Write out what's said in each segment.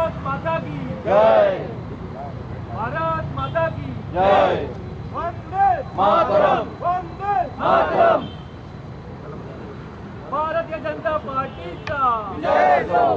भारत माता की जय, भारत माता की जय, वंदे मातरम, वंदे मातरम। भारतीय जनता पार्टीचा विजय हो।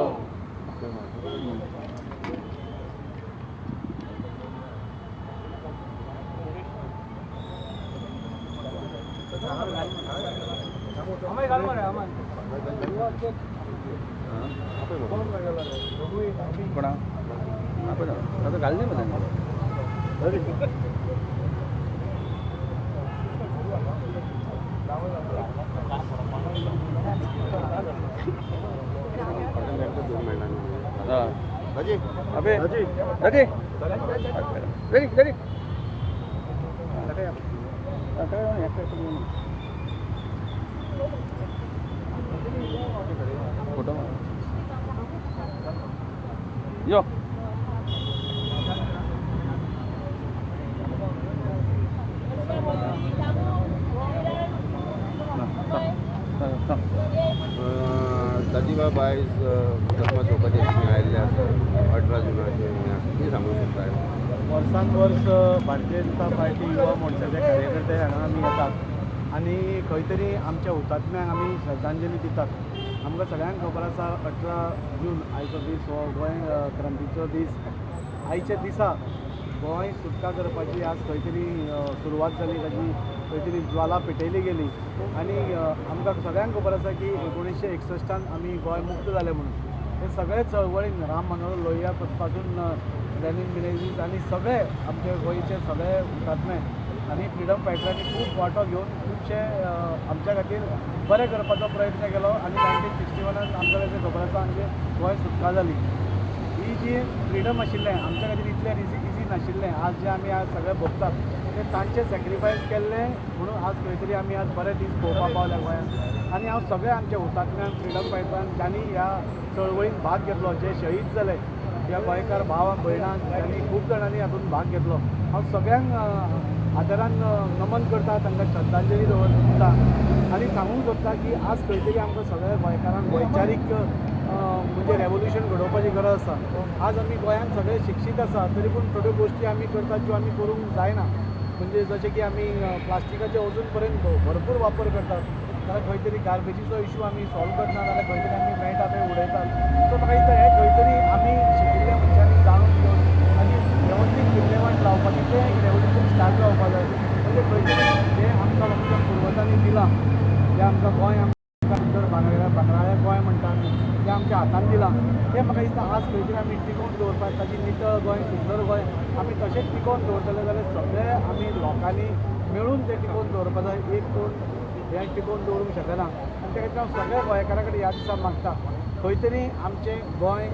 यो दाजीबाब आयज हुतात्मा चौकाचेर तुमी आयिल्ले आसा 18 जुनाचें हें आसा, कितें सांगूंक शकता? वर्सान वर्स भारतीय जनता पार्टी युवा मोर्चाचे कार्यकर्ते हांगा आमी येतात आनी खंय तरी आमच्या हुतात्म्यांक आमी श्रद्धांजली दितात. आमकां सगळ्यांक खबर आसा 18 जून आयचो दीस हो गोंय क्रांतीचो दीस. आयच्या दिसा गोंय सुटका करपाची आज खंय तरी सुरवात जाली, ताजी खंय तरी ज्वाला पेटयली गेली आनी आमकां सगळ्यांक खबर आसा की 1961 आमी गोंय मुक्त जालें म्हणून. हे सगळे चळवळीन राम मनोहर लोहिया पासून लेनीन मिनेझीस आनी सगळे आमचे गोंयचे सगळे हुतात्मे आनी फ्रिडम फायटरांनी खूब वांटो घेवन खुबशे आमच्या खातीर बरें करपाचो प्रयत्न केलो आनी 1961 आमकां जशें खबर आसा आमचें गोंय सुटका जाली. ही जी फ्रिडम आशिल्लें आमच्या खातीर इतलें इजी नाशिल्लें. आज जे आमी आज सगळे भोगतात ते तांचे सॅक्रिफायस केल्लें म्हणून आज खंय तरी आमी आज बरे दीस पळोवपाक पावल्या गोंयांत. आनी हांव सगळे आमच्या हुतात्म्यांक फ्रिडम फायटरांक ज्यांनी ह्या चळवळीन भाग घेतलो, जे शहीद जाले, ह्या गोंयकार भाव भयणांक ज्यांनी खूब जाणांनी हातूंत भाग घेतलो, हांव सगळ्यांक आदरान नमन करता, तांकां श्रद्धांजली दवरता आनी सांगूंक सोदता की आज खंय तरी आमकां सगळ्या गोंयकारांक वैचारीक म्हणजे रेवोल्युशन घडोवपाची गरज आसा. आज आमी गोंयांत सगळे शिक्षीत आसा तरी पूण थोड्यो गोश्टी आमी करतात ज्यो आमी करूंक जायना. म्हणजे जशें की आमी प्लास्टिकाचे अजून पर्यंत भरपूर वापर करतात, जाल्यार खंय तरी गार्बेजीचो इशू आमी सॉल्व करना, जाल्यार खंय तरी आमी मेळटा थंय उडयतात. सो म्हाका दिसता हें खंय तरी आमी शिकिल्ल्या मनशांनी जाणून घेवन आनी वेवस्थीत विल्हेवाट लावपाची तें एक रेवोल्युशन स्टार्ट जावपाक जाय. म्हणजे खंय तरी जें आमकां आमच्या पुर्वजांनी दिलां, जें आमकां गोंय आमकां भितर भांगराळें गोंय म्हणटा आमी, तें आमच्या हातान दिलां, तें म्हाका दिसता आज खंय तरी आमी टिकोवन दवरपाक, ताची नितळ गोंय, सुंदर गोंय आमी तशेंच टिकोवन दवरतले जाल्यार सगळे आमी लोकांनी मेळून तें टिकोवन दवरपाक जाय. एक कोण हें टिकोवन दवरूंक शकना आनी त्या खातीर हांव सगळ्या गोंयकारां कडेन ह्या दिसा मागता खंय तरी आमचें गोंय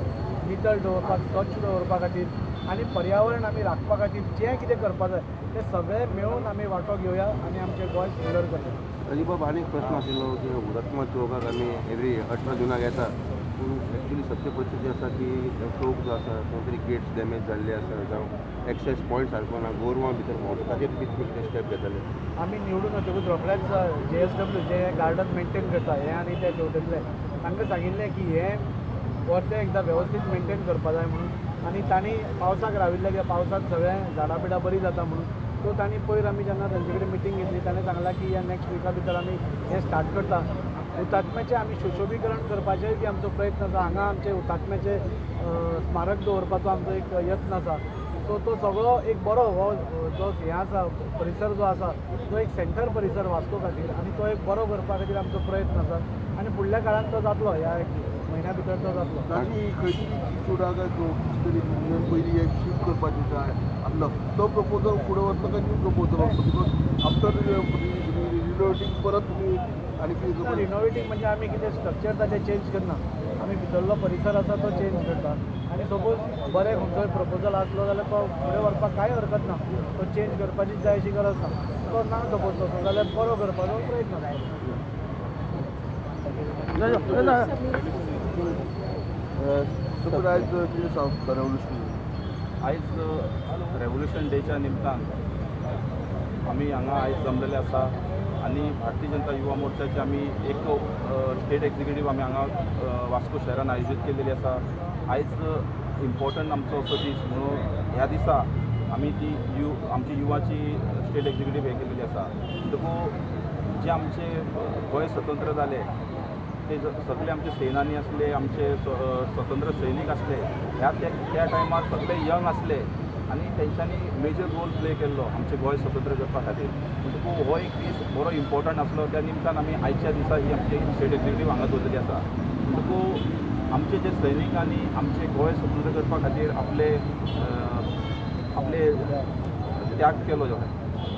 नितळ दवरपाक, स्वच्छ दवरपा खातीर आनी पर्यावरण आमी राखपा खातीर जें कितें करपाक जाय तें सगळें मेळून आमी वांटो घेवया आनी आमचें गोंय सुंदर करया. दाजीबाब आनी एक प्रस्न आशिल्लो की हुतात्मा चौकाक आमी एवरी 18 जुनाक येता, पूण एक्चुली सत्य परिस्थिती आसा की चौक जो आसा खंय तरी गेट्स डॅमेज जाल्ले आसा जावं एक्सेस पॉयंट सारको ना, गोरवां भितर भोंवता, ताचेर कितें कितें स्टेप घेतले? आमी निवडून वतकूच रोखडेच JSW जे गार्डन मेंटेन करता हें आनी ते शेवटेंतले तांकां सांगिल्लें की हें परतें एकदां वेवस्थीत मेंटेन करपा जाय म्हणून. आनी तांणी पावसाक राविल्लें कित्याक पावसांत सगळें झाडां बिडां बरीं जाता म्हणून. सो तांणी पयर आमी जेन्ना तांचे कडेन मिटींग घेतली ताणें सांगलां की ह्या नॅक्स्ट विका भितर आमी हें स्टार्ट करता. हुतात्म्याचें आमी सुशोभीकरण करपाचेय बी आमचो प्रयत्न आसा. हांगा आमचे हुतात्म्याचें स्मारक दवरपाचो आमचो एक यत्न आसा. सो तो सगळो एक बरो हो जो हें आसा परिसर जो आसा तो एक सेंटर परिसर वास्को खातीर आनी तो एक बरो करपा खातीर आमचो प्रयत्न आसा आनी फुडल्या काळांत तो जातलो, ह्या एक म्हयन्या भितर तो जातलो. ताजी खंयची चिचोडा काय तरी पयलीं एक शिफ्ट करपाचें जाय आसलो तो प्रपोजल फुडें वतलो काय न्यू प्रपोजल वतलो? Because after renovating परत तुमी आनी कितें? रिनोवेटींग म्हणजे आमी कितें स्ट्रक्चर ताचें चेंज करना, आमी भितरलो परिसर आसा तो चेंज करता आनी सपोज बरें खंयचोय प्रपोजल आसलो जाल्यार तो फुडें व्हरपाक कांय हरकत ना, तो चेंज करपाचीच जाय अशी गरज ना. तो ना सपोज तसो जाल्यार बरो करपाचो प्रयत्न आसा. आयज कितें सांगता रेवोल्युशन? आयज रेवोल्युशन डेच्या निमतान आमी हांगा आयज जमलेले आसा. आनी भारतीय जनता युवा मोर्चाची आमी एक स्टेट एक्झिक्युटीव आमी हांगा वास्को शहरान आयोजीत केलेली आसा. आयज इम्पॉर्टंट आमचो असो दीस म्हणून ह्या दिसा आमी ती आमची युवाची स्टेट एक्झिक्युटीव हे केलेली आसा. म्हणटकूच जे आमचे गोंय स्वतंत्र जाले ते सगळे आमचे सेनानी आसले, आमचे स्वतंत्र सैनीक आसले, ह्या त्या टायमार सगळे यंग आसले आनी तेंच्यांनी मेजर रोल प्ले केल्लो आमचें गोंय स्वतंत्र करपा खातीर. म्हणटकूच हो एक दीस बरो इम्पॉर्टंट आसलो, त्या निमतान आमी आयच्या दिसा ही आमची स्टेट एक्झिक्युटीव हांगा दवरलेली आसा. म्हणटकूच आमचे जे सैनिकांनी आमचें गोंय स्वतंत्र करपा खातीर आपले आपले त्याग केलो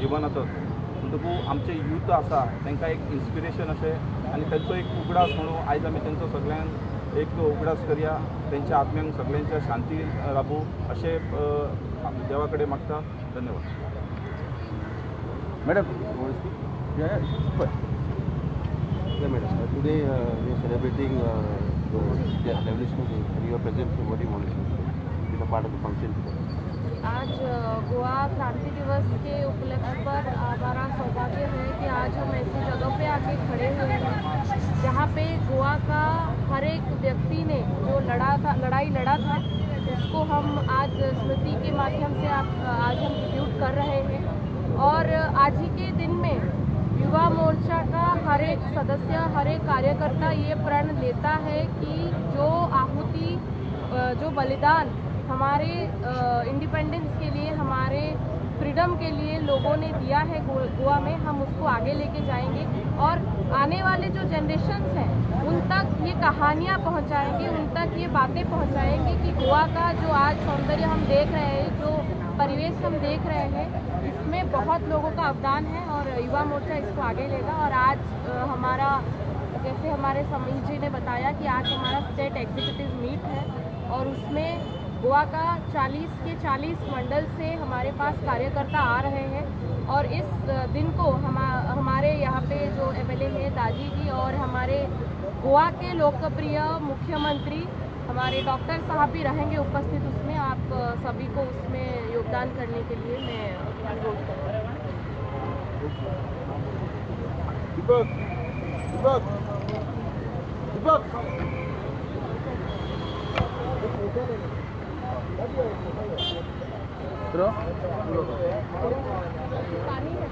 जिवनाचो, म्हणटकूच आमचे यूथ आसा तांकां एक इन्स्पिरेशन अशें आनी तांचो एक उगडास म्हणून आयज आमी तांचो सगळ्यांक एक उगडास करया, तेंच्या आत्म्यांक सगळ्यांच्या शांती राबू अशें देवा कडेन मागता. धन्यवाद. Madam, madam, today we are celebrating the Revolution Day and you are present, so what do you want to say? Be the part of the function today. आज गोवा क्रांति दिवस के उपलक्ष्य पर हमारा सौभाग्य है कि आज हम ऐसी जगह पे आके खड़े हुए हैं जहाँ पे गोवा का हर एक व्यक्ति ने जो लड़ाई लड़ा था उसको हम आज स्मृति के माध्यम से आज हम ट्रिब्यूट कर रहे हैं। और आज ही के दिन में युवा मोर्चा का हर एक सदस्य, हर एक कार्यकर्ता ये प्रण लेता है कि जो आहुति, जो बलिदान हमारे इंडिपेंडेंस के लिए, हमारे फ्रीडम के लिए लोगों ने दिया है गोवा में, हम उसको आगे लेके जाएंगे और आने वाले जो जनरेशन्स हैं उन तक ये कहानियाँ पहुँचाएंगे, उन तक ये बातें पहुँचाएंगे कि गोवा का जो आज सौंदर्य हम देख रहे हैं, जो परिवेश हम देख रहे हैं, इसमें बहुत लोगों का योगदान है और युवा मोर्चा इसको आगे लेगा। और आज हमारा, जैसे हमारे समीर जी ने बताया कि आज हमारा स्टेट एग्जीक्यूटिव मीट है और उसमें गोवा का 40 के 40 मंडल से हमारे पास कार्यकर्ता आ रहे हैं और इस दिन को हमारे यहाँ पे जो एमएलए हैं दाजी जी और हमारे गोवा के लोकप्रिय मुख्यमंत्री हमारे डॉक्टर साहब भी रहेंगे उपस्थित। उसमें आप सभी को उसमें योगदान करने के लिए मैं अनुरोध करूँगी। दीपक, दीपक, दीपक। पानी है।